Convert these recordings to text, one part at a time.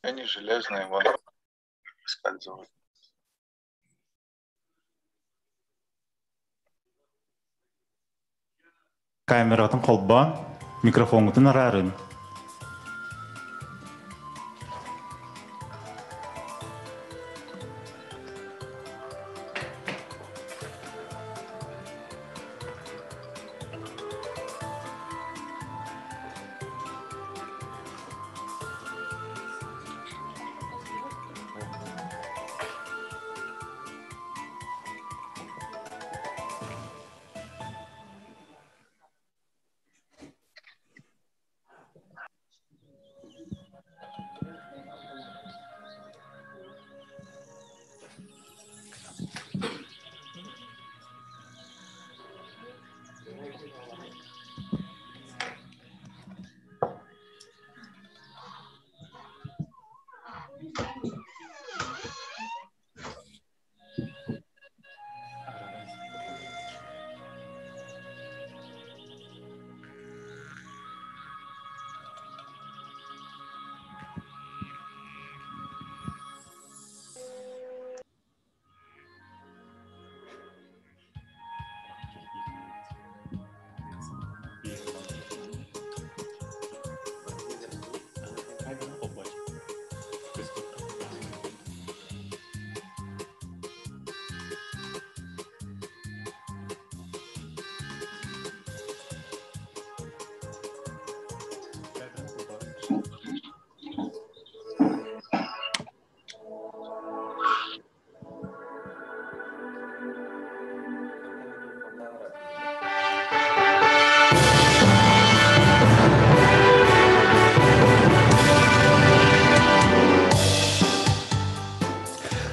Они железные, вон скальзывают. Камератын холбоон, микрофоҥҥутун араарыҥ.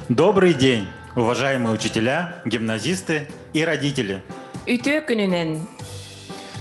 Добрый день, уважаемые учителя, гимназисты и родители. Үтүө күнүнэн.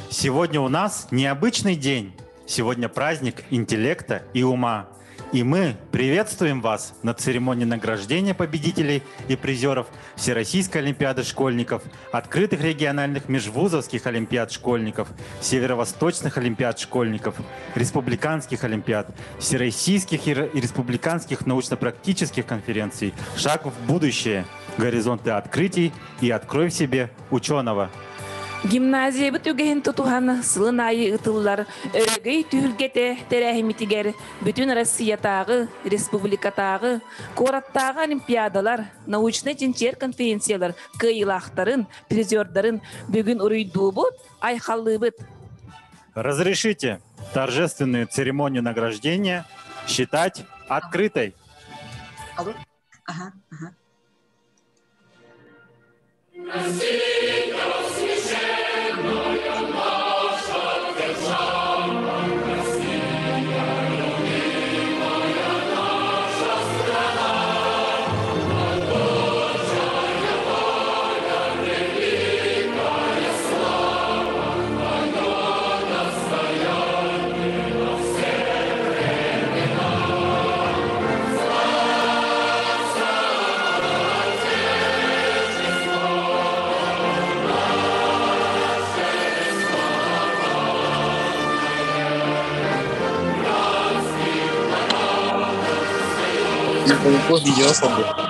Сегодня у нас необычный день. Сегодня праздник интеллекта и ума. И мы приветствуем вас на церемонии награждения победителей и призеров Всероссийской олимпиады школьников, открытых региональных межвузовских олимпиад школьников, северо-восточных олимпиад школьников, республиканских олимпиад, всероссийских и республиканских научно-практических конференций «Шаг в будущее. Горизонты открытий» и «Открой в себе ученого». Гимназиябыт үгэһин тутуһан сылын аайы ыытыллар Өрөгөй түһүлгэтэ тэрээһиммитигэр Бүтүн Россиятааҕы, республикатааҕы, куораттааҕы олимпиадалар, научнай-чинчийэр конференциялар кыайыылаахтарын, призердарын бүгүн уруйдуубут, айхаллыыбыт. Разрешите торжественную церемонию награждения считать открытой. Алло. Ага, ага. Видео свободно.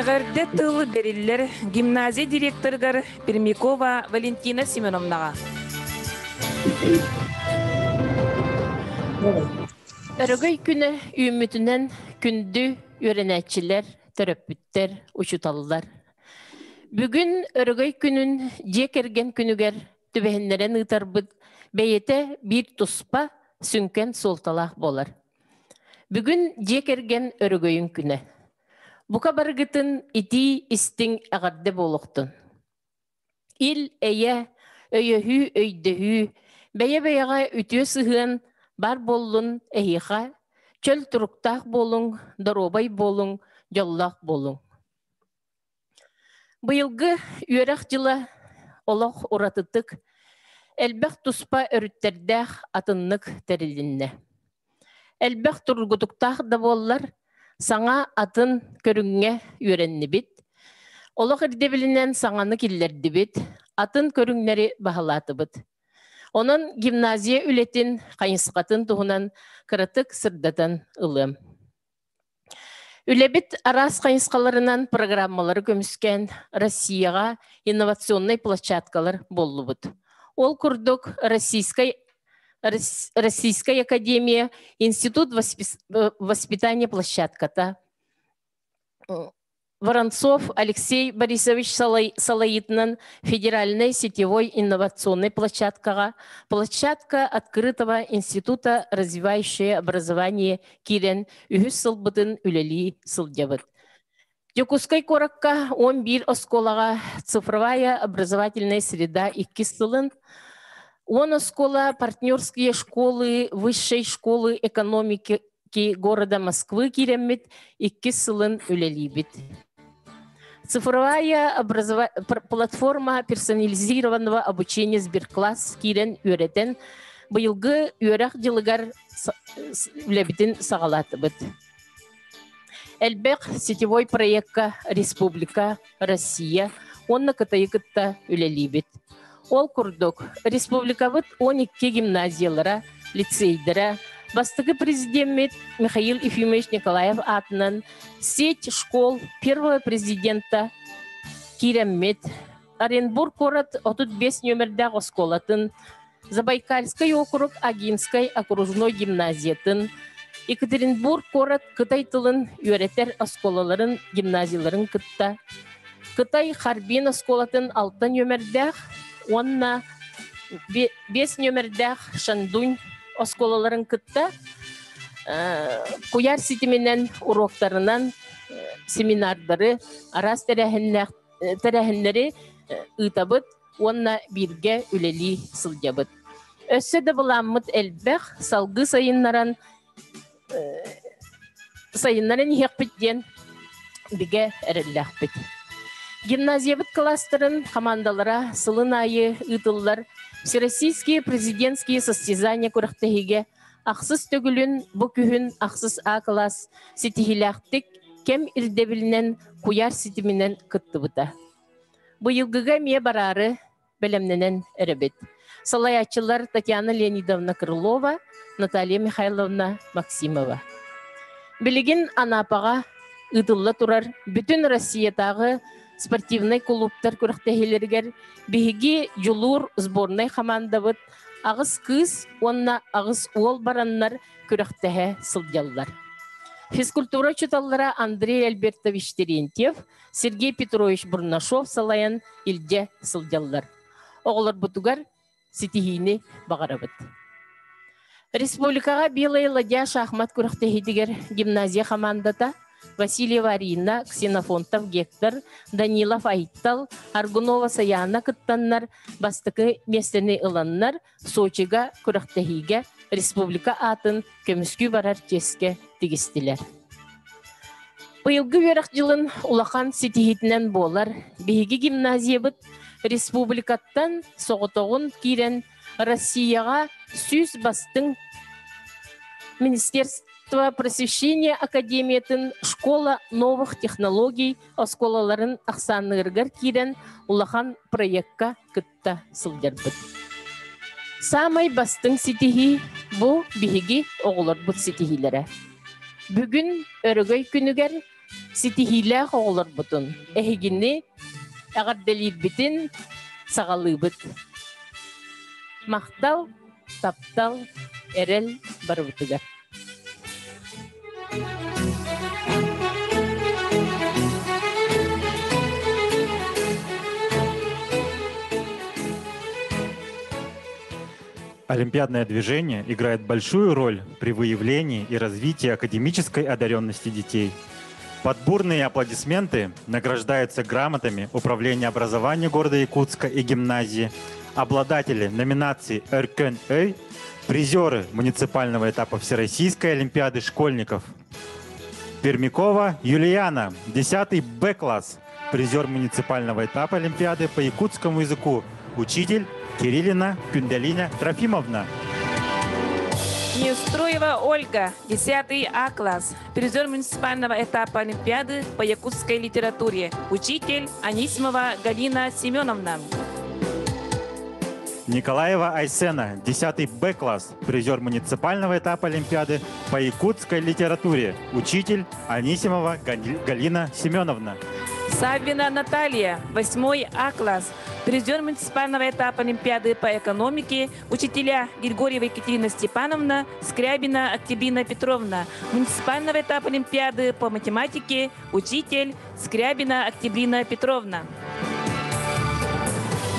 Эҕэрдэ тыл бэриллэр гимназия директорыгар Пермякова Валентина Семеновнаҕа. Өрөгөй күнэ үүммүтүнэн күндү үөрэнээччилэр, төрөппүттэр, учууталлар. Бүгүн Өрөгөй күнүн дьиэ кэргэн күнүгэр түбэһиннэрэн ыытарбыт бэйэтэ биир туспа сүҥкэн суолталаах буолар. Бүгүн дьиэ кэргэн өрөгөйүн күнэ. Бука барыгытын итии истиҥ эҕэрдэ буолуохтун. Ил-эйэ, өйөһүү, өйдөһүү, бэйэ-бэйэҕэ үтүө сыһыан бар буоллун эһиэхэ, чөл туруктаах буолуҥ, доруобай буолуҥ, дьоллоох буолуҥ. Быйылгы үөрэх дьыла олох уратытык, элбэх туспа өрүттэрдээх атыннык тэрилиннэ. Элбэх тургутуктаах да буоллар, саҥа атын көрүҥҥэ үөрэннибит. Олох ирдэбилинэн саҥаны киллэрдибит, атын көрүҥнэри баһылаатыбыт. Онон гимназия үлэтин хайысхатын туһунан кыратык сырдатан ылыам. Үлэбит араас хайысхаларынан программалары көмүскээн Россияҕа инновационнай площадкалар буоллубут. Ол курдук Российскай Российская академия Институт воспитания площадката Воронцов Алексей Борисович салайыытынан федеральнай сетевой инновационнай площадкаҕа «Площадка открытого института развивающее образование» киирэн үһүс сылбытын үлэлии сылдьабыт. Дьокуускай куоракка 11 оскуолаҕа цифровая образовательная среда иккис сылын, 10 оскуола партнерские школы высшей школы экономики города Москвы киирэммит иккис сылын үлэлиибит. Цифровая образова... платформа персонализированного обучения Сберкласс киирэн үөрэтэн, быйылгы үөрэх дьылыгар үлэбитин саҕалаатыбыт. Элбэх сетевой проекка республика, Россия уонна Кытайы кытта үлэлиибит. Ол курдук, республикабыт 12 гимназиялара, лицейдэрэ, бастакы президеммит Михаил Ефимович Николаев аатынан сеть школ первого президента киирэммит, Оренбург куорат 35 нүөмэрдээх оскуолатын Забайкальскай округ Агинскай окружной гимназиятын, Екатеринбург куорат кытай тылын үөрэтэр оскуолаларын гимназияларын кытта Кытай Харбин оскуолатын алта нүөмэрдээх уонна биэс нүөмэрдээх Шандунь оскуолаларын кытта куйаар ситиминэн уруоктарынан семинардары, араас тэрээһиннэри ыытабыт уонна бииргэ үлэлии сылдьабыт. Өссө да былааммыт элбэх, салгыы сайыннаран сайыннаран иһиэхпит диэн бигэ эрэллээхпит. Гимназиябыт кластерын хамаандалара сылын аайы ыытыллар Всероссийские президентские состязания күрэхтэһиигэ ахсыс төгүлүн бу күһүн ахсыс А класс ситиһиилээхтик кэм ирдэбилинэн куйаар ситиминэн кыттыбыта. Быйылгыга эмиэ бараары бэлэмнэнэн эрэбит. Салайааччылар Татьяна Леонидовна Крылова, Наталья Михайловна Максимова. Билигин Анапаҕа ыытылла турар бүтүн Россиятааҕы спортивнай кулууптар күрэхтэһиилэригэр биһиги Дьулуур сборнай хамаандабыт аҕыс кыыс уонна аҕыс уол бараннар күрэхтэһэ сылдьаллар. Физкультура учууталлара Андрей Альбертович Терентьев, Сергей Петрович Бурнашов салайан илдьэ сылдьаллар. Оҕолорбутугар ситиһиини баҕарабыт. Республикаҕа Белая ладья шахмат күрэхтэһиитигэр гимназия хамаандата Васильева Арина, Ксенофонтов Гектор, Данилов Айтал, Аргунова Саяна кыттаннар бастакы миэстэни ыланнар Сочига күрэхтэһиигэ республика аатын көмүскүү барар чиэскэ тигистилэр. Быйылгы үөрэх дьылын улахан ситиһиитинэн буолар. Биһиги гимназиябыт республикаттан соҕотоҕун киирэн Россияҕа 100 бастыҥ Министерство просвещения Академиятын Школа новых технологий оскуолаларын ахсаанныырыгар киирэн улахан проекка кытта сылдьарбыт. Саамай бастыҥ ситиһии бу биһиги оҕолорбут ситиһиилэрэ. Бүгүн Өрөгөй күнүгэр ситиһиилээх оҕолорбутун эһигини эҕэрдэлиирбитин саҕалыыбыт. Махтал, таптал, эрэл барыбытыгар. Олимпиадное движение играет большую роль при выявлении и развитии академической одаренности детей. Под бурные аплодисменты награждаются грамотами Управления образования города Якутска и гимназии, обладатели номинации «Өркөн Өй», призеры муниципального этапа Всероссийской олимпиады школьников. Пермякова Юлиана, 10 Б-класс, призер муниципального этапа Олимпиады по якутскому языку, учитель Кириллина Кюндалина Трофимовна. Неустроева Ольга, 10 А класс, призер муниципального этапа Олимпиады по якутской литературе, учитель Анисимова Галина Семеновна. Николаева Айсена, 10 Б-класс, призер муниципального этапа Олимпиады по якутской литературе, учитель Анисимова Галина Семеновна. Саввина Наталья, 8 А-класс, призер муниципального этапа Олимпиады по экономике, учителя Григорьева Екатерина Степановна, Скрябина Октябрина Петровна, муниципального этапа Олимпиады по математике, учитель Скрябина Октябрина Петровна.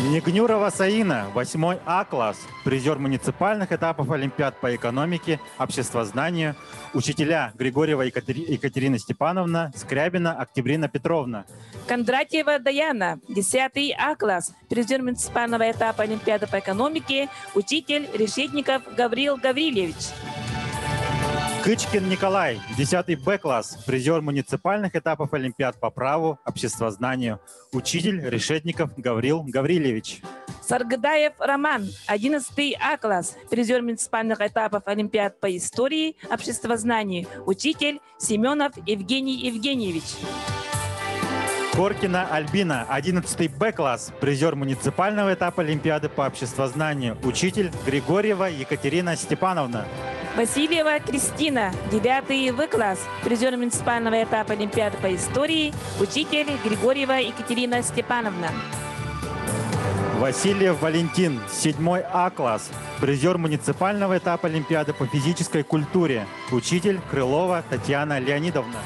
Негнюрова Саина, 8 А-класс, призер муниципальных этапов Олимпиад по экономике, обществознанию, учителя Григорьева Екатерина Степановна, Скрябина Октябрина Петровна. Кондратьева Даяна, 10 А-класс, призер муниципального этапа Олимпиады по экономике, учитель Решетников Гаврил Гаврильевич. Кычкин Николай, 10 Б-класс, призер муниципальных этапов Олимпиад по праву, обществознанию, учитель Решетников Гаврил Гаврильевич. Саргыдаев Роман, 11 А-класс, призер муниципальных этапов Олимпиад по истории, обществознанию, учитель Семенов Евгений Евгеньевич. Коркина Альбина, 11 Б-класс, призер муниципального этапа Олимпиады по обществознанию, учитель Григорьева Екатерина Степановна. Васильева Кристина, 9 В класс, призер муниципального этапа Олимпиады по истории, учитель Григорьева Екатерина Степановна. Васильев Валентин, 7 А класс, призер муниципального этапа Олимпиады по физической культуре, учитель Крылова Татьяна Леонидовна.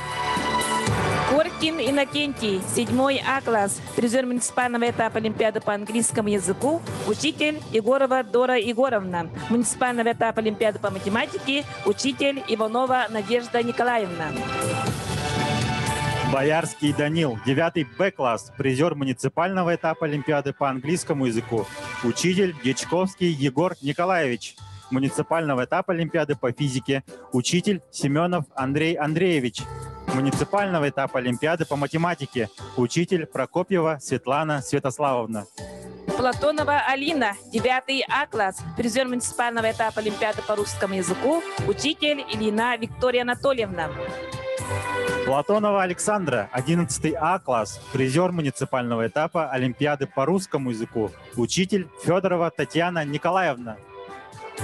Коркин Иннокентий, 7 А класс, призер муниципального этапа Олимпиады по английскому языку, учитель Егорова Дора Егоровна. Муниципального этапа Олимпиады по математике, учитель Иванова Надежда Николаевна. Боярский Данил, 9 Б класс, призер муниципального этапа Олимпиады по английскому языку, учитель Дьячковский Егор Николаевич. Муниципального этапа Олимпиады по физике, учитель Семенов Андрей Андреевич. Муниципального этапа Олимпиады по математике, учитель Прокопьева Светлана Святославовна. Платонова Алина, 9 А класс, призер муниципального этапа Олимпиады по русскому языку, учитель Ильина Виктория Анатольевна. Платонова Александра, 11 А класс, призер муниципального этапа Олимпиады по русскому языку, учитель Федорова Татьяна Николаевна.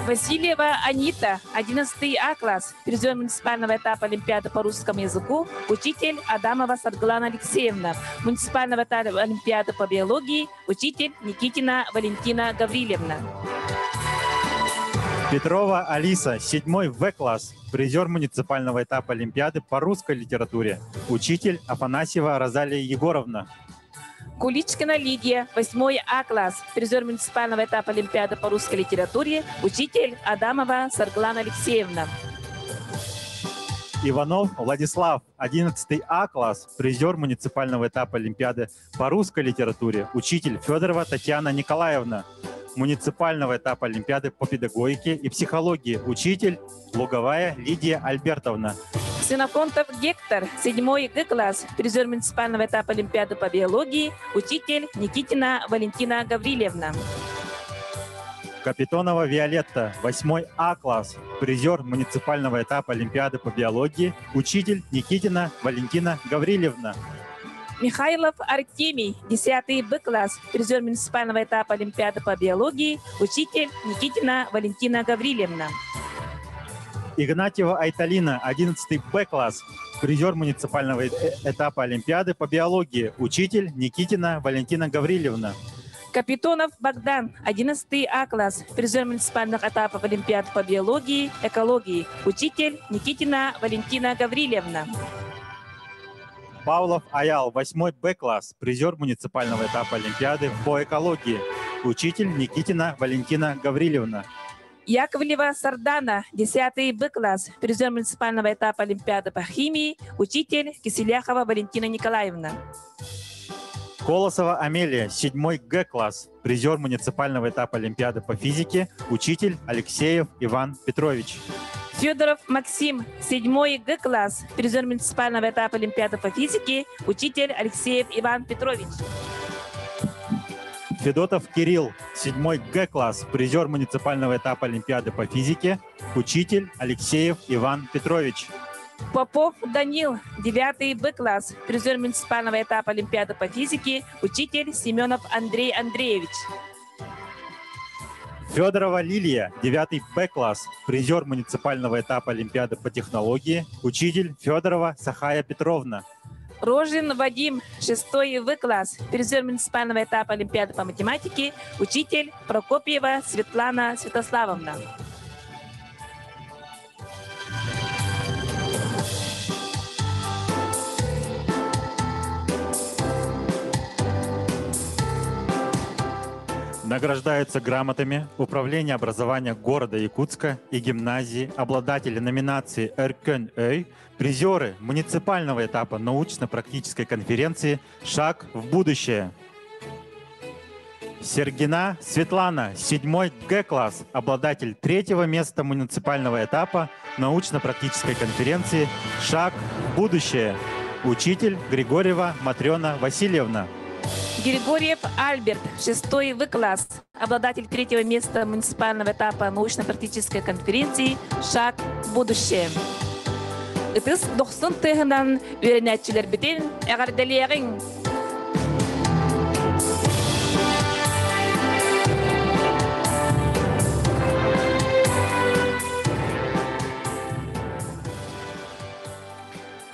Васильева Анита, 11 А класс, призер муниципального этапа Олимпиады по русскому языку, учитель Адамова Сарглана Алексеевна. Муниципального этапа Олимпиады по биологии, учитель Никитина Валентина Гаврилевна. Петрова Алиса, 7 В класс, призер муниципального этапа Олимпиады по русской литературе, учитель Афанасьева Розалия Егоровна. Куличкина Лидия, 8 А класс, призер муниципального этапа Олимпиады по русской литературе, учитель Адамова Сарглана Алексеевна. Иванов Владислав, 11 А класс, призер муниципального этапа Олимпиады по русской литературе, учитель Федорова Татьяна Николаевна. Муниципального этапа Олимпиады по педагогике и психологии, учитель Луговая Лидия Альбертовна. Ксенофонтов Гектор, 7 Г класс, призер муниципального этапа Олимпиады по биологии, учитель Никитина Валентина Гаврилевна. Капитонова Виолетта, 8 А класс, призер муниципального этапа Олимпиады по биологии, учитель Никитина Валентина Гаврилевна. Михайлов Артемий, 10 Б класс, призер муниципального этапа Олимпиады по биологии, учитель Никитина Валентина Гаврилевна. Игнатьева Айталина, 11 Б класс, призер муниципального этапа Олимпиады по биологии, учитель Никитина Валентина Гаврилевна. Капитонов Богдан, 11 А класс, призер муниципальных этапов Олимпиад по биологии, экологии, учитель Никитина Валентина Гаврилевна. Павлов Аял, 8 Б класс, призер муниципального этапа Олимпиады по экологии, учитель Никитина Валентина Гаврилевна. Яковлева Сардана, 10 Б класс, призер муниципального этапа Олимпиады по химии, учитель Киселяхова Валентина Николаевна. Колосова Амелия, 7 Г класс, призер муниципального этапа Олимпиады по физике, учитель Алексеев Иван Петрович. Федоров Максим, 7 Г класс, призер муниципального этапа Олимпиады по физике, учитель Алексеев Иван Петрович. Федотов Кирилл, 7 Г класс, призер муниципального этапа Олимпиады по физике, учитель Алексеев Иван Петрович. Попов Данил, 9 Б класс, призер муниципального этапа Олимпиады по физике, учитель Семенов Андрей Андреевич. Федорова Лилия, 9 Б класс, призер муниципального этапа Олимпиады по технологии, учитель Федорова Сахая Петровна. Рожин Вадим, 6 В класс, призер муниципального этапа Олимпиады по математике, учитель Прокопьева Светлана Святославовна. Награждаются грамотами Управление образования города Якутска и гимназии, обладатели номинации «Өркөн Өй», призеры муниципального этапа научно-практической конференции «Шаг в будущее». Сергина Светлана, 7 Г-класс, обладатель третьего места муниципального этапа научно-практической конференции «Шаг в будущее». Учитель Григорьева Матрена Васильевна. Григорьев Альберт, 6 В класс, обладатель третьего места муниципального этапа научно-практической конференции «Шаг в будущее». Ытыс дохсун тыһынан үөрэнээччилэрбитин эҕэрдэлиэҕиҥ!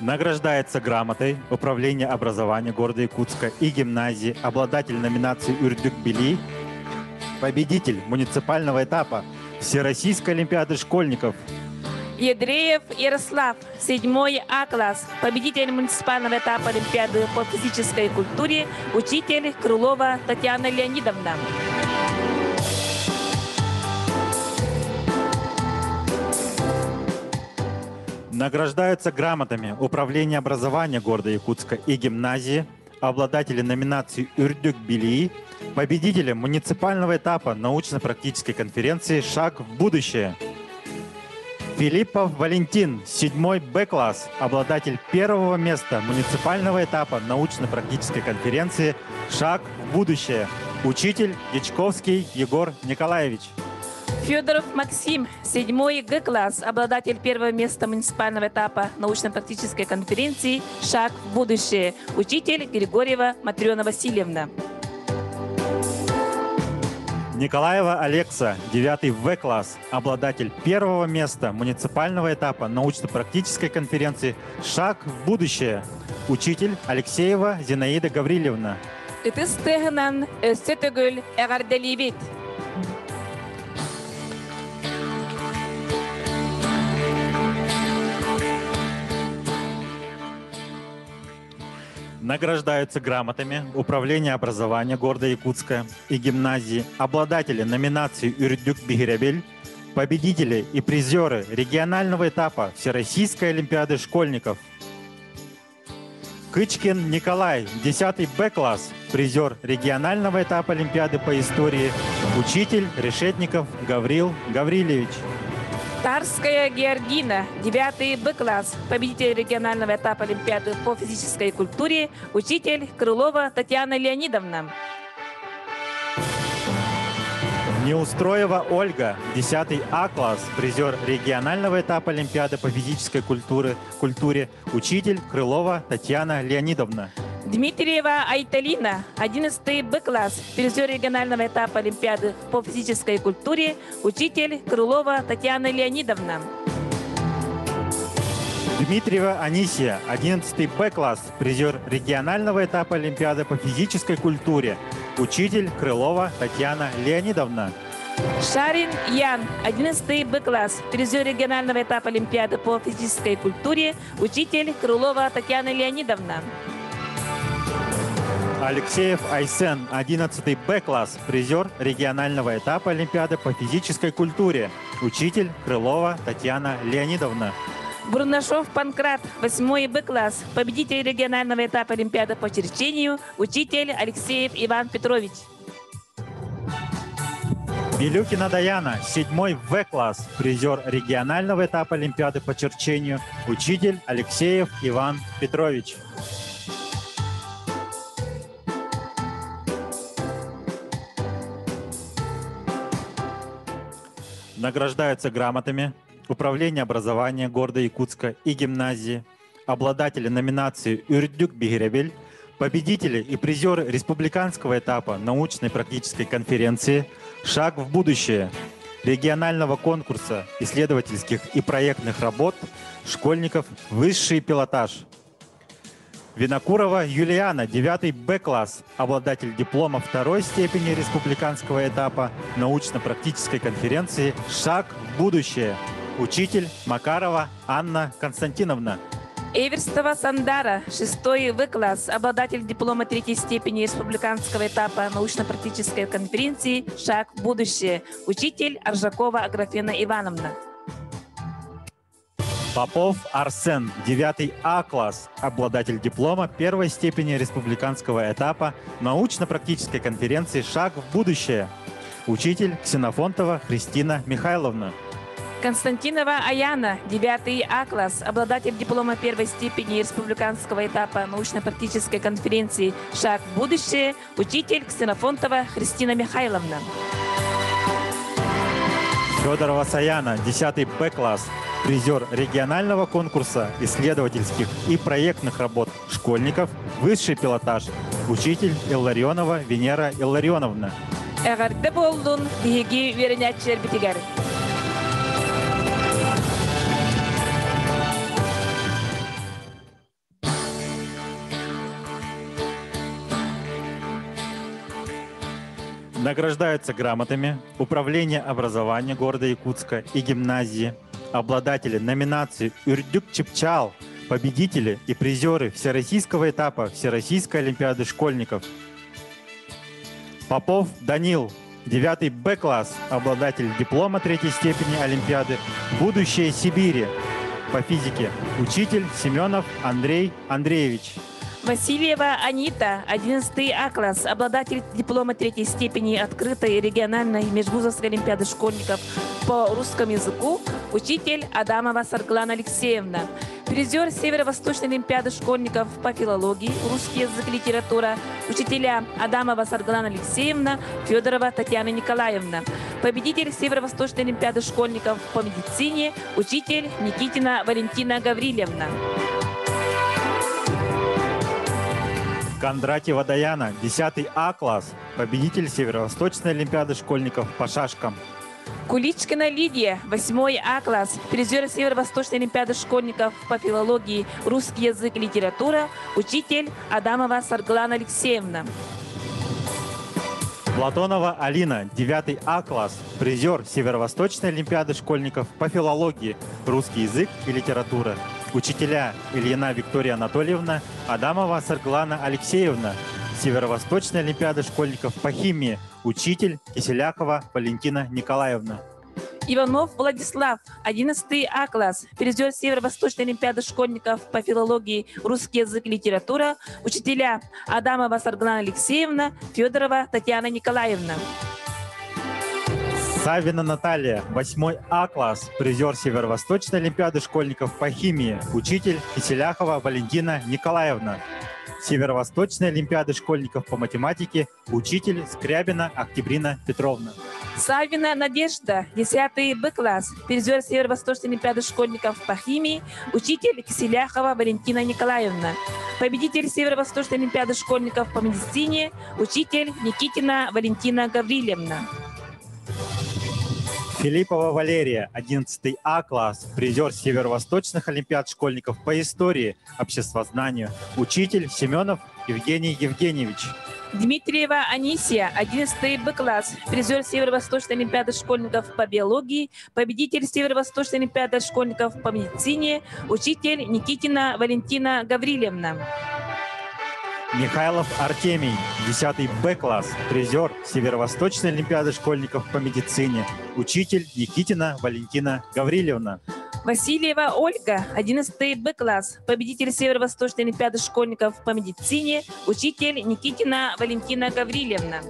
Награждается грамотой Управления образования города Якутска и гимназии, обладатель номинации «Үрдүк Били» победитель муниципального этапа Всероссийской олимпиады школьников. Ядреев Ярослав, 7 А класс, победитель муниципального этапа Олимпиады по физической культуре, учитель Крылова Татьяна Леонидовна. Награждаются грамотами Управление образования города Якутска и гимназии, обладатели номинации «Үрдүк Билии», победители муниципального этапа научно-практической конференции «Шаг в будущее». Филиппов Валентин, 7 Б-класс, обладатель первого места муниципального этапа научно-практической конференции «Шаг в будущее». Учитель Дичковский Егор Николаевич. Федоров Максим, 7 Г-класс, обладатель первого места муниципального этапа научно-практической конференции «Шаг в будущее», учитель Григорьева Матрена Васильевна. Николаева Алекса, 9 В-класс, обладатель первого места муниципального этапа научно-практической конференции «Шаг в будущее», учитель Алексеева Зинаида Гаврилевна. Ытыс тыаһынан өссө төгүл эҕэрдэлиибит! Награждаются грамотами Управления образования города Якутска и гимназии, обладатели номинации «Үрдүк Биһирэбил», победители и призеры регионального этапа Всероссийской олимпиады школьников. Кычкин Николай, 10 Б-класс, призер регионального этапа Олимпиады по истории, учитель Решетников Гаврил Гаврилевич. Тарская Георгина, 9 Б-класс, победитель регионального этапа Олимпиады по физической культуре, учитель Крылова Татьяна Леонидовна. Неустроева Ольга, 10 А-класс, призер регионального этапа Олимпиады по физической культуре, культуре, учитель Крылова Татьяна Леонидовна. Дмитриева Айталина, 11 Б-класс, призер регионального этапа Олимпиады по физической культуре, учитель Крылова Татьяна Леонидовна. Дмитриева Анисия, 11 Б-класс, призер регионального этапа Олимпиады по физической культуре, учитель Крылова Татьяна Леонидовна. Шарин Ян, 11 Б-класс, призер регионального этапа Олимпиады по физической культуре, учитель Крылова Татьяна Леонидовна. Алексеев Айсен, 11 Б-класс, призер регионального этапа Олимпиады по физической культуре, учитель Крылова Татьяна Леонидовна. Бурнашов Панкрат, 8 Б-класс, победитель регионального этапа Олимпиады по черчению, учитель Алексеев Иван Петрович. Белюкина Даяна, 7 В-класс, призер регионального этапа Олимпиады по черчению, учитель Алексеев Иван Петрович. Награждаются грамотами Управление образования города Якутска и гимназии, обладатели номинации «Үрдүк Биһирэбил», победители и призеры республиканского этапа научной практической конференции «Шаг в будущее» регионального конкурса исследовательских и проектных работ школьников «Высший пилотаж». Винокурова Юлиана, 9 Б-класс, обладатель диплома второй степени республиканского этапа научно-практической конференции «Шаг в будущее». Учитель Макарова Анна Константиновна. Эверстова Сандара, 6 В класс, обладатель диплома третьей степени республиканского этапа научно-практической конференции «Шаг в будущее», учитель Аржакова Аграфена Ивановна. Попов Арсен, 9 А класс, обладатель диплома первой степени республиканского этапа научно-практической конференции «Шаг в будущее», учитель Ксенофонтова Христина Михайловна. Константинова Аяна, 9 А класс, обладатель диплома первой степени республиканского этапа научно-практической конференции «Шаг в будущее», учитель Ксенофонтова Христина Михайловна. Федорова Саяна, 10 Б-класс, призер регионального конкурса исследовательских и проектных работ школьников «Высший пилотаж», учитель Илларионова Венера Илларионовна. Эҕэрдэ буоллун биһиги үөрэнээччилэрбитигэр. Награждаются грамотами Управление образования города Якутска и гимназии, обладатели номинации «Үрдүк Чыпчаал», победители и призеры Всероссийского этапа Всероссийской Олимпиады школьников. Попов Данил, 9 Б-класс, обладатель диплома третьей степени Олимпиады «Будущее Сибири» по физике, учитель Семенов Андрей Андреевич. Васильева Анита, 11 А класс, обладатель диплома третьей степени открытой региональной межвузовской олимпиады школьников по русскому языку, учитель Адамова Сарглана Алексеевна. Призер Северо-Восточной олимпиады школьников по филологии, русский язык, литература, учителя Адамова Сарглана Алексеевна, Федорова Татьяна Николаевна. Победитель Северо-Восточной олимпиады школьников по медицине, учитель Никитина Валентина Гаврилевна. Кондратьева Даяна, 10 А класс, победитель Северо-Восточной олимпиады школьников по шашкам. Куличкина Лидия, 8 А класс, призер Северо-Восточной олимпиады школьников по филологии, русский язык и литература, учитель Адамова Сарглана Алексеевна. Платонова Алина, 9 А класс, призер Северо-Восточной олимпиады школьников по филологии, русский язык и литература. Учителя Ильина Виктория Анатольевна, Адамова Сарглана Алексеевна, Северо-Восточная олимпиада школьников по химии, учитель Киселякова Валентина Николаевна. Иванов Владислав, 11 А класс, призер Северо-Восточной олимпиады школьников по филологии, русский язык и литература, учителя Адамова Сарглана Алексеевна, Федорова Татьяна Николаевна. Савина Наталья, 8 А класс, призер Северо-Восточной олимпиады школьников по химии, учитель Киселяхова Валентина Николаевна. Северо-Восточной олимпиады школьников по математике, учитель Скрябина Октябрина Петровна. Савина Надежда, 10 Б класс, призер Северо-Восточной олимпиады школьников по химии, учитель Киселяхова Валентина Николаевна. Победитель Северо-Восточной олимпиады школьников по медицине, учитель Никитина Валентина Гаврилевна. Филиппова Валерия, 11 А класс, призер Северо-Восточных олимпиад школьников по истории, обществознанию, учитель Семенов Евгений Евгеньевич. Дмитриева Анисия, 11 Б класс, призер Северо-Восточной олимпиады школьников по биологии, победитель Северо-Восточной олимпиады школьников по медицине, учитель Никитина Валентина Гаврилевна. Михайлов Артемий, 10 Б-класс, призер Северо-Восточной олимпиады школьников по медицине, учитель Никитина Валентина Гаврилевна. Васильева Ольга, 11 Б-класс, победитель Северо-Восточной олимпиады школьников по медицине, учитель Никитина Валентина Гаврилевна.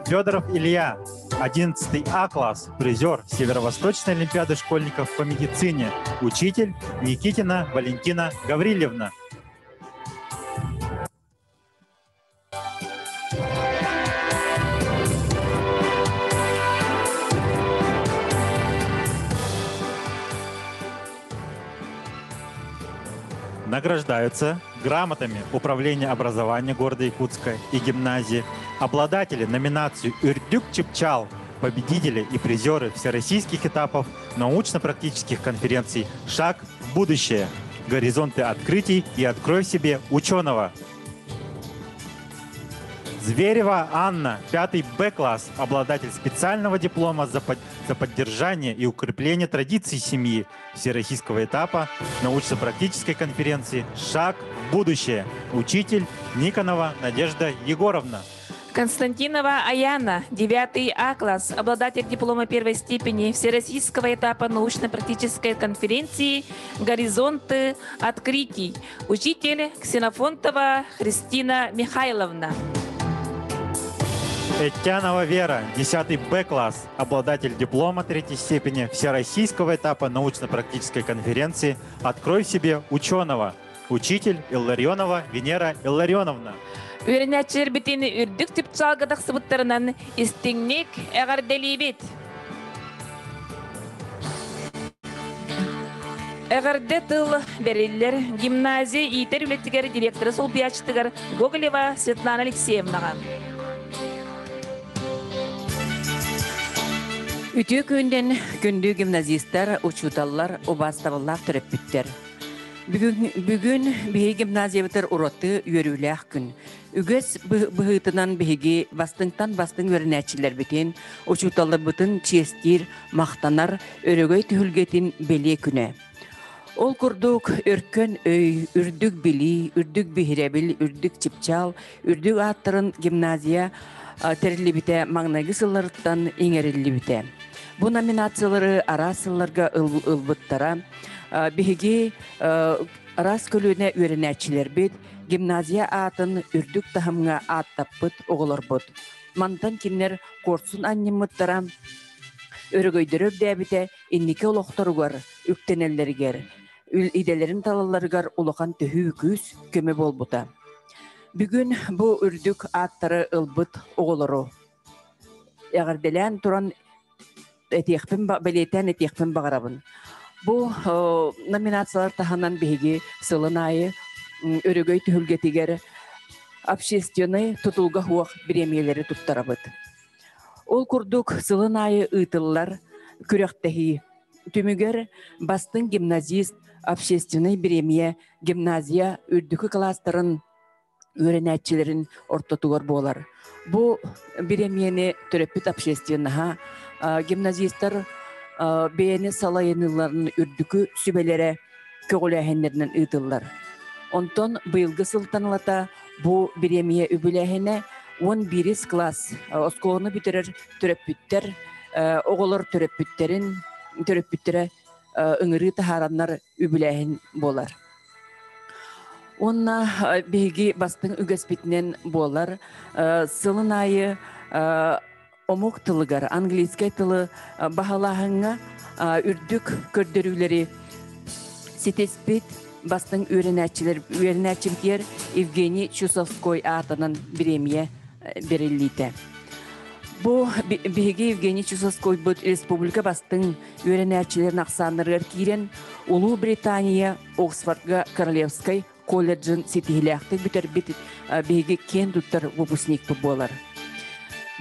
Федоров Илья, 11 А-класс, призер Северо-Восточной олимпиады школьников по медицине, учитель Никитина Валентина Гаврилевна. Награждаются грамотами Управления образования города Якутска и гимназии, обладатели номинацию «Үрдүк Чыпчаал», победители и призеры всероссийских этапов научно-практических конференций «Шаг в будущее», «Горизонты открытий» и «Открой в себе ученого». Зверева Анна, 5 Б-класс, обладатель специального диплома за, под, за поддержание и укрепление традиций семьи всероссийского этапа научно-практической конференции «Шаг в будущее». Учитель Никонова Надежда Егоровна. Константинова Аяна, 9 А класс, обладатель диплома первой степени Всероссийского этапа научно-практической конференции «Горизонты открытий». Учитель Ксенофонтова Христина Михайловна. Этянова Вера, 10 Б-класс, обладатель диплома третьей степени Всероссийского этапа научно-практической конференции «Открой в себе ученого». Учитель Илларионова Венера Илларионовна. Үөрэнээччилэрбитин үрдүк чыпчаалга тахсыбыттарынан истиҥник эҕэрдэлиибит. Эҕэрдэ тыл бэриллэр гимназия иитэр үлэтигэр директора солбуйааччытыгар Гоголева Светлана Алексеевнаҕа. Үтүө күнден күндү гимназистар, учууталлар, убаастабыллаах төрөппүттэр. Бүгүн, бүгүн биһиги гимназиябытыгар ураты үөрүүлээх күн. Үгэс быһыытынан биһиги бастыҥтан бастыҥ үөрэнээччилэрбитин, учууталларбытын чиэстиир, махтанар өрөгөй түһүлгэтин бэлиэ күнэ. Ол курдук өркөн өй, үрдүк билии, үрдүк биһирэбил, үрдүк чыпчаал, үрдүк ааттарын гимназия тэриллибитэ маҥнайгы сылларыттан иҥэриллибитэ. Бу номинациялары араас сылларга ылбыттара. Биһиги араас көлүөнэ үөрэнээччилэрбит гимназия аатын үрдүк таһымҥа ааттаппыт оҕолорбут. Мантан кинилэр куорсун анньыммыттара, өрөгөйдөрө үрдээбитэ инники олохторугар үктэнэллэригэр, идэлэрин талалларыгар улахан төһүү күүс көмө буолбута. Бүгүн бу үрдүк ааттары ылбыт оҕолору эҕэрдэлээн туран этиэхпин бэлиэтээн этиэхпин баҕарабын. Бу номинациялар таһынан биһиги сылын аайы өрөгөй түһүлгэтигэр общественнай тутулга суох бириэмийэлэри туттарабыт. Ол курдук сылын аайы ыытыллар күрэхтэһии түмүгэр бастыҥ гимназист общественнай бириэмийэ гимназия үрдүкү кылаастарын үөрэнээччилэрин ортотугар буолар. Бу бириэмийэни төрөппүт общественноһа гимназистар бэйэни салайыныыларын үрдүкү сүбэлэрэ көҕүлээһиннэринэн ыытыллар. Онтон быйылгы сылтан ылата бу бириэмийэ үбүлээһинэ 11 класс оскуоланы бүтэрэр төрөппүттэр оҕолор төрөппүттэрин төрөппүттэрэ ыҥырыы таһаараннар үбүлээһин буолар. Уонна биһиги бастыҥ үгэспитинэн буолар сылын аайы омук тылыгар английскай тылы баһылааһыҥҥа үрдүк көрдөрүүлэри ситиспит бастыҥ үөрэнээччилэр үөрэнээччибитигэр Евгений Чусовской аатынан бириэмийэ бэриллиитэ. Бу биһиги Евгений Чусовскойбут республика бастыҥ үөрэнээччилэрин ахсааннарыгар киирэн Улуу Британия Оксфордга Королевскай колледжын ситиһилээхтик бүтэрбит биһиги киэн туттар выпускникпыт буолар.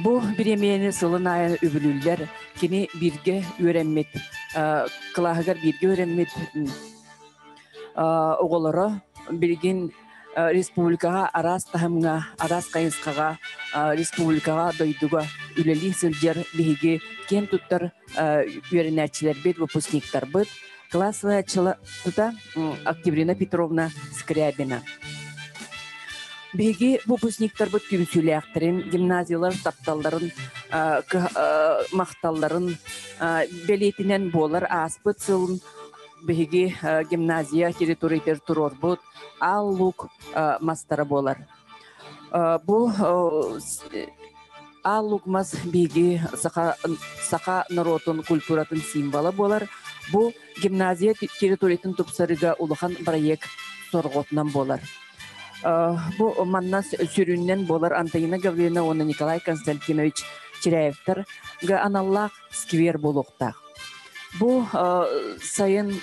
Бу бириэмийэни сылын аайы үбүлүүллэр. Кини бииргэ үөрэммит, кылааһыгар бииргэ үөрэммит оҕолоро билигин республикаҕа араас таһымҥа, араас хайысхаҕа республикаҕа, дойдуга үлэлии сылдьар биһиги киэн туттар үөрэнээччилэрбит, выпускниктарбыт. Класс тута Октябрина Петровна Скрябина. Биһиги выпускниктарбыт түмсүүлээхтэрин, гимназиялар тапталларын, махталларын бэлиэтинэн буолар ааспыт сылын биһиги гимназия территориятыгар туруорбут Аал Лук мастара буолар. Бу Аал Лук мас биһиги саха, саха норуотун культуратын символа буолар. Бу гимназия территориятын тупсарыыга улахан проект сорҕотунан буолар. Бу манна сүрүннэн буолар Антонина Гавриловна уонна Николай Константинович Чиряевтарга аналлаах сквер буолуохтаах. Бу сайын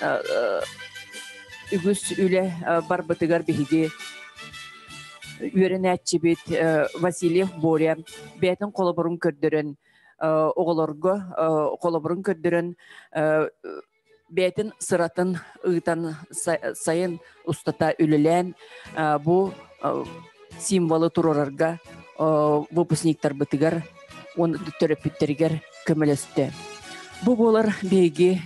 үгүс үлэ барбытыгар биһиги үөрэнээччибит Васильев Боря бэйэтин холобурун көрдөрөн оҕолорго холобурун көрдөрөн бэйэтин сыратын ыытан сайын устата үлэлээн бу символы туруорарга выпускниктарбытыгар уонна төрөппүттэригэр көмөлөстө. Бу буолар биһиги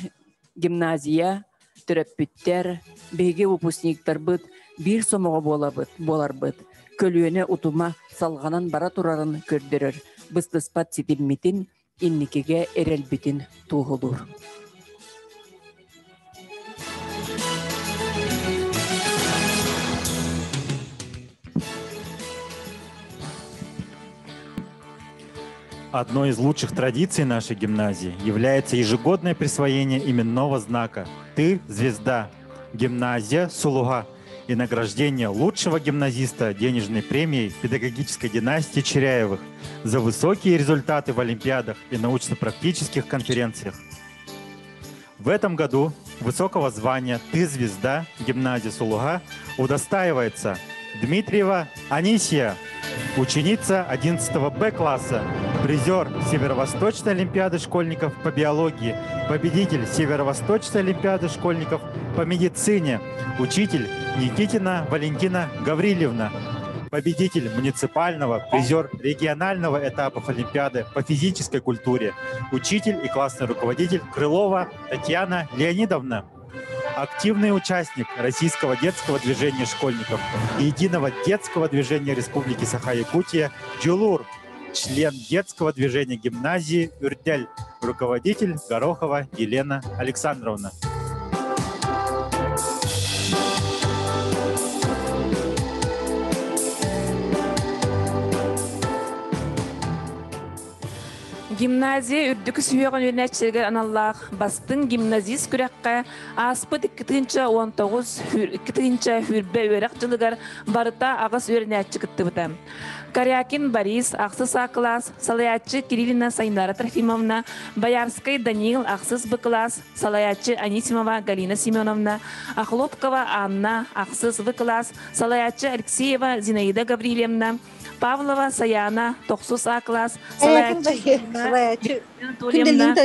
гимназия, төрөппүттэр, биһиги выпускниктарбыт биир сомоҕо буолабыт, буоларбыт, көлүөнэ утума салҕанан бара турарын көрдөрөр, быстыспат ситиммитин инникигэ эрэлбитин туоһулуур. Одной из лучших традиций нашей гимназии является ежегодное присвоение именного знака «Ты – звезда» гимназия Сулуга и награждение лучшего гимназиста денежной премией педагогической династии Черяевых за высокие результаты в олимпиадах и научно-практических конференциях. В этом году высокого звания «Ты звезда» гимназии Сулуга удостаивается Дмитриева Анисия, ученица 11 Б класса. Призер Северо-Восточной Олимпиады школьников по биологии, победитель Северо-Восточной Олимпиады школьников по медицине, учитель Никитина Валентина Гаврилевна, победитель муниципального, призер регионального этапов Олимпиады по физической культуре, учитель и классный руководитель Крылова Татьяна Леонидовна активный участник Российского детского движения школьников и Единого детского движения Республики Саха-Якутия «Джулур», член детского движения гимназии «Үрдэл», руководитель Горохова Елена Александровна. Гимназия үрдүкү сүһүөҕүн үөрэнээччилэригэр аналлаах бастыҥ гимназист күрэххэ ааспыт 2019 2020 үөрэх дьылыгар барыта аҕыс үөрэнээччи кыттыбыта. Корякин Борис, ахсыс А кылаас, салайааччы Кириллина Сайнара Трофимовна, Боярскай Даниил, ахсыс Б кылаас, салайааччы Анисимова Галина Семеновна, Охлопкова Анна, ахсыс В кылаас, салайааччы Алексеева Зинаида Гаврильевна, Павлова Саяна, тохсус А класс, салайааччы Анатольевна,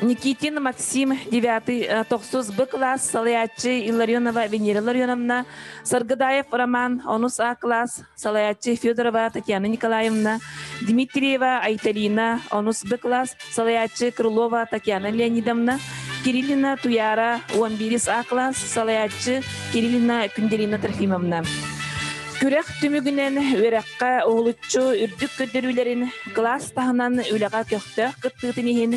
Никитин Максим, 9 тохсус Б класс, салайааччы Илларионова Венера Ларионовна, Саргыдаев Роман, онус А класс, салайааччы Федорова Татьяна Николаевна, Дмитриева Айталина, онус Б класс, салайааччы Крылова Татьяна Леонидовна, Кириллина Туяра, 11 А класс, салайааччы Кириллина Күнделина Трофимовна. Күрэх түмүгүнэн үөрэххэ уһулуччу үрдүк көрдөрүүлэрин кылаас таһынан үлэҕэ көхтөөх кыттыытын иһин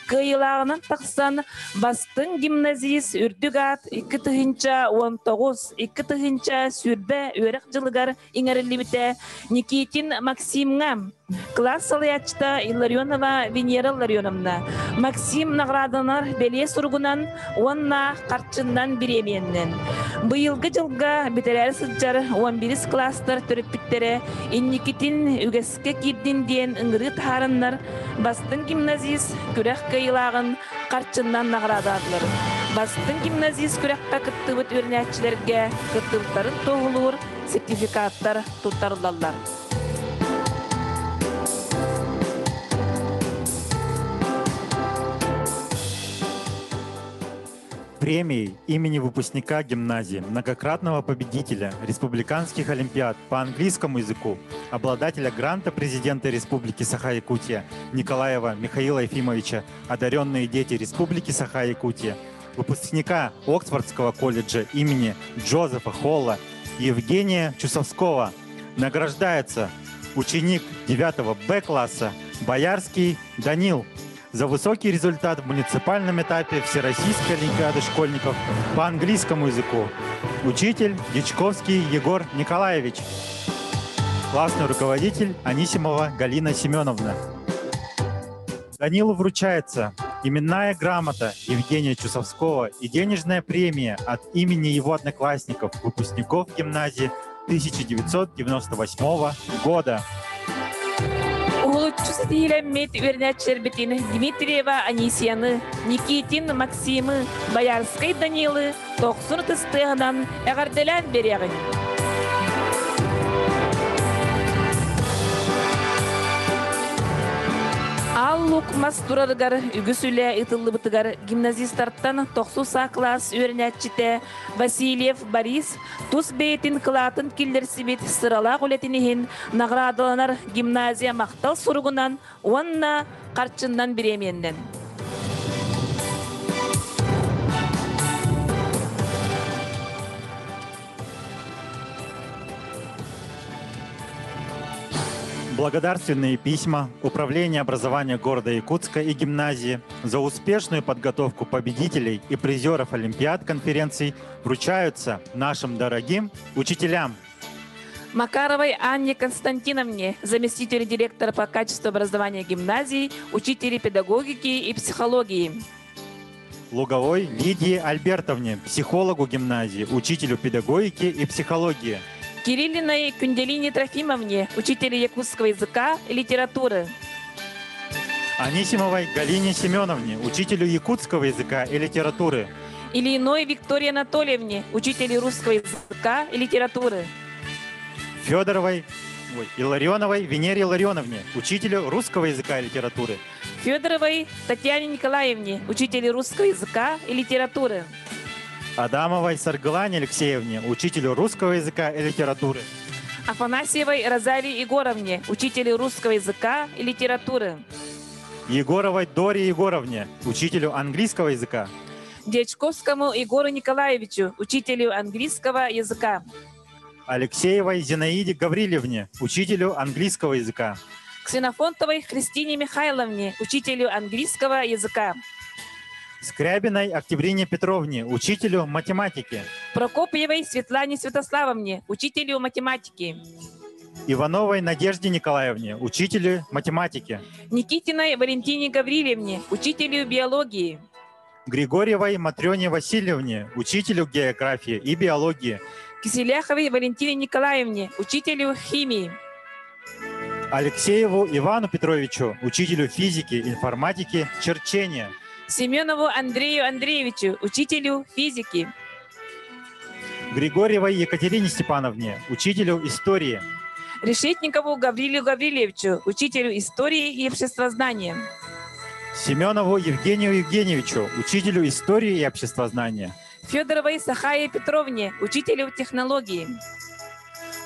кыайыылааҕынан тахсан бастыҥ гимназист үрдүк аат 2019 2020 үөрэх дьылыгар иҥэриллибитэ Никитин Максимҥа Кылаас салайааччыта Илларионова Венера Илларионовна Максим наҕарааданар бэлиэ суругунан уонна харчыннан бириэмийэннэн. Быйылгы дьылга бүтэрээри сылдьар 11 кылаастар төрөппүттэрэ инникитин үгэскэ киирдин диэн ыҥырыы таһаараннар бастыҥ гимназист күрэх кыайыылааҕын харчыннан наҕараадалаатылар. Бастыҥ гимназист күрэххэ кыттыбыт үөрэнээччилэргэ кыттыбыттарын туоһулуур сертификаттар туттарыллаллар. Премией имени выпускника гимназии, многократного победителя республиканских олимпиад по английскому языку, обладателя гранта президента Республики Саха-Якутия Николаева Михаила Ефимовича «Одаренные дети Республики Саха-Якутия», выпускника Оксфордского колледжа имени Джозефа Холла Евгения Чусовского награждается ученик 9 Б-класса Боярский Данил за высокий результат в муниципальном этапе Всероссийской олимпиады школьников по английскому языку. Учитель Дичковский Егор Николаевич. Классный руководитель Анисимова Галина Семеновна. Данилу вручается именная грамота Евгения Чусовского и денежная премия от имени его одноклассников, выпускников гимназии 1998 года. Уһулуччу ситиһиилэммит үөрэнээччилэрбитин Дмитриева Анисияны, Никитин Максимы, Боярскай Данилы тохсун ытыс тыаһынан эҕэрдэлээн биэриэҕиҥ. Аал Лук мас турарыгар үгүс үлэ ыытыллыбытыгар гимназистартан тохсус А кылаас үөрэнээччитэ Васильев Борис тус бэйэтин кылаатын киллэрсибит сыралаах үлэтин иһин наҕараадаланар гимназия махтал суругунан уонна харчыннан бириэмийэннэн. Благодарственные письма Управления образования города Якутска и гимназии за успешную подготовку победителей и призеров Олимпиад конференций вручаются нашим дорогим учителям. Макаровой Анне Константиновне, заместителю директора по качеству образования гимназии, учителю педагогики и психологии. Луговой Лидии Альбертовне, психологу гимназии, учителю педагогики и психологии. Кириллиной Кюнделине Трофимовне, учителю якутского языка и литературы. Анисимовой Галине Семеновне, учителю якутского языка и литературы. Ильиной Виктории Анатольевне, учителю русского языка и литературы. Федоровой Ой, Илларионовой Венере Илларионовне, учителю русского языка и литературы. Федоровой Татьяне Николаевне, учителю русского языка и литературы. Адамовой Саргылане Алексеевне, учителю русского языка и литературы. Афанасьевой Розалии Егоровне, учителю русского языка и литературы. Егоровой Доре Егоровне, учителю английского языка. Дьячковскому Егору Николаевичу, учителю английского языка. Алексеевой Зинаиде Гаврилевне, учителю английского языка. Ксенофонтовой Христине Михайловне, учителю английского языка. Скрябиной Октябрине Петровне, учителю математики. Прокопьевой Светлане Святославовне, учителю математики. Ивановой Надежде Николаевне, учителю математики. Никитиной Валентине Гаврилевне, учителю биологии. Григорьевой Матрёне Васильевне, учителю географии и биологии. Киселяховой Валентине Николаевне, учителю химии. Алексееву Ивану Петровичу, учителю физики, информатики, черчения. Семенову Андрею Андреевичу, учителю физики. Григорьевой Екатерине Степановне, учителю истории. Решетникову Гаврилу Гаврилевичу, учителю истории и обществознания. Семенову Евгению Евгеньевичу, учителю истории и обществознания. Федоровой Сахае Петровне, учителю технологии.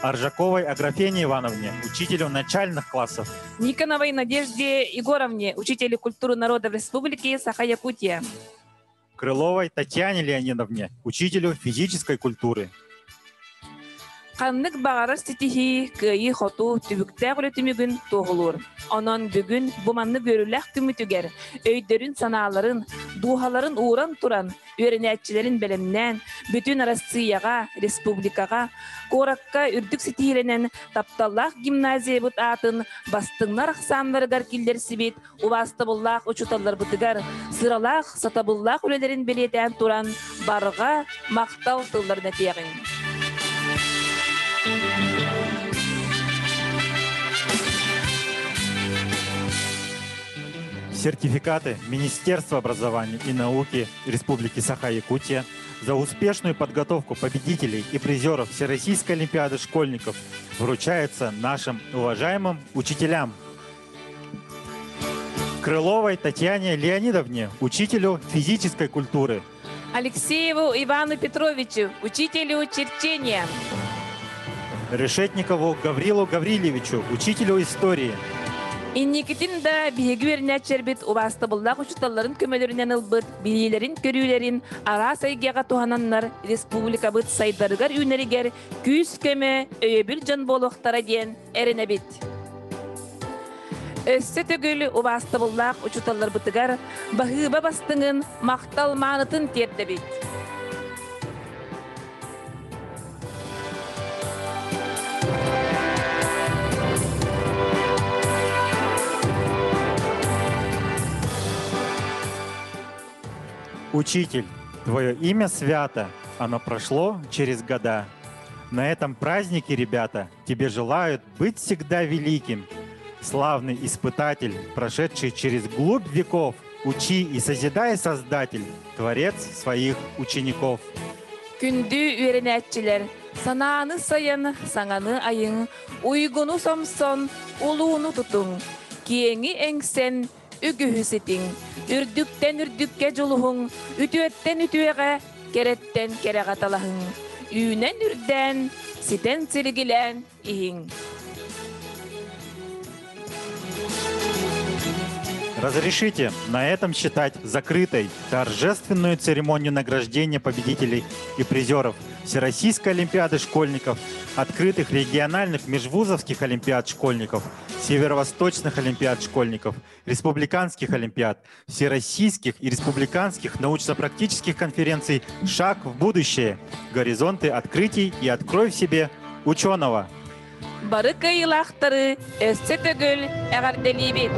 Аржаковой Аграфене Ивановне, учителю начальных классов. Никоновой Надежде Егоровне, учителю культуры народа в Республике Саха-Якутия. Крыловой Татьяне Леонидовне, учителю физической культуры. Ханнык баҕарар ситиһии кыайыы-хотуу түбүктээх үлэ түмүгүн туоһулуур. Онон бүгүн бу маннык үөрүүлээх күммүтүгэр өйдөрүн-санааларын, дууһаларын ууран туран, үөрэнээччилэрин бэлэмнээн, бүтүн Арассыыйаҕа, республикаҕа, куоракка үрдүк ситиһиилэнэн тапталлаах гимназиябыт аатын бастыҥнар ахсааннарыгар киллэрсибит убаастабыллаах учууталларбытыгар сыралаах, сатабыллаах үлэлэрин бэлиэтээн туран барҕа махтал тылларын этиэҕиҥ. Сертификаты Министерства образования и науки Республики Саха-Якутия за успешную подготовку победителей и призеров Всероссийской Олимпиады школьников вручаются нашим уважаемым учителям – Крыловой Татьяне Леонидовне, учителю физической культуры. Алексееву Ивану Петровичу, учителю черчения. Решетникову Гаврилу Гаврилевичу, учителю истории. Инникитин да биһиги үөрэнээччилэрбит убаастабыллаах учууталларын көмөлөрүнэн ылбыт билиилэрин-көрүүлэрин араас эйгэҕэ туһананнар республикабыт сайдарыгар үүнэригэр күүс-көмө, өйөбүл дьон буолуохтара диэн эрэнэбит. Өссө төгүл убаастабыллаах учууталларбытыгар баһыыба бастыҥын, махтал маанытын тиэрдэбит. Учитель, твое имя свято, оно прошло через года. На этом празднике, ребята, тебе желают быть всегда великим. Славный испытатель, прошедший через глубь веков, учи и созидай, Создатель, Творец своих учеников. Күндү үөрэнээччилэр, санааны сайан, саҥаны айыҥ, уйгуну сомсон, улууну тутуҥ, киэҥи эҥсэн, үгүһү ситиҥ, үрдүктэн үрдүккэ дьулуһуҥ, үтүөттэн үтүөҕэ, кэрэттэн кэрэҕэ талаһыҥ, үүнэн үрдээн, ситэн силигилээн иһиҥ. Разрешите на этом считать закрытой торжественную церемонию награждения победителей и призеров Всероссийской Олимпиады школьников, открытых региональных межвузовских олимпиад школьников, Северо-Восточных олимпиад школьников, республиканских олимпиад, всероссийских и республиканских научно-практических конференций «Шаг в будущее. Горизонты открытий и открой в себе ученого». Бары кыайыылаахтары өссө төгүл эҕэрдэлиибит!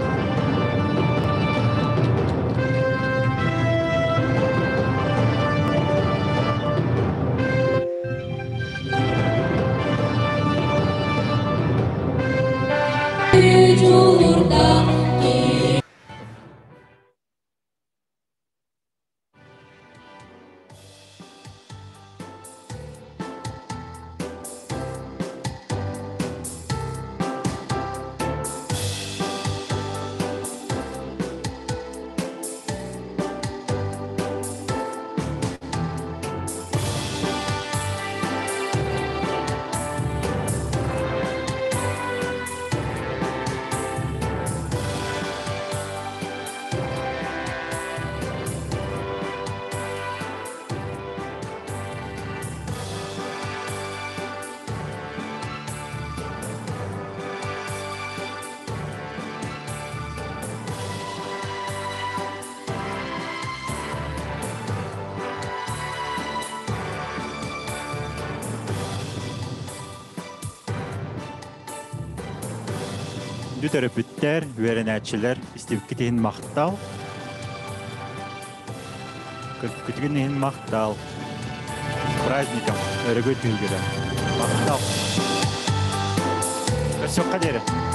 Күндү төрөппүттэр, үөрэнээччилэр, истибиккит иһин махтал. Көрбүккүтүгүн иһин махтал. Праздником, өрөгөй түһүлгэтэ. Махтал. Көрсүөххэ диэри.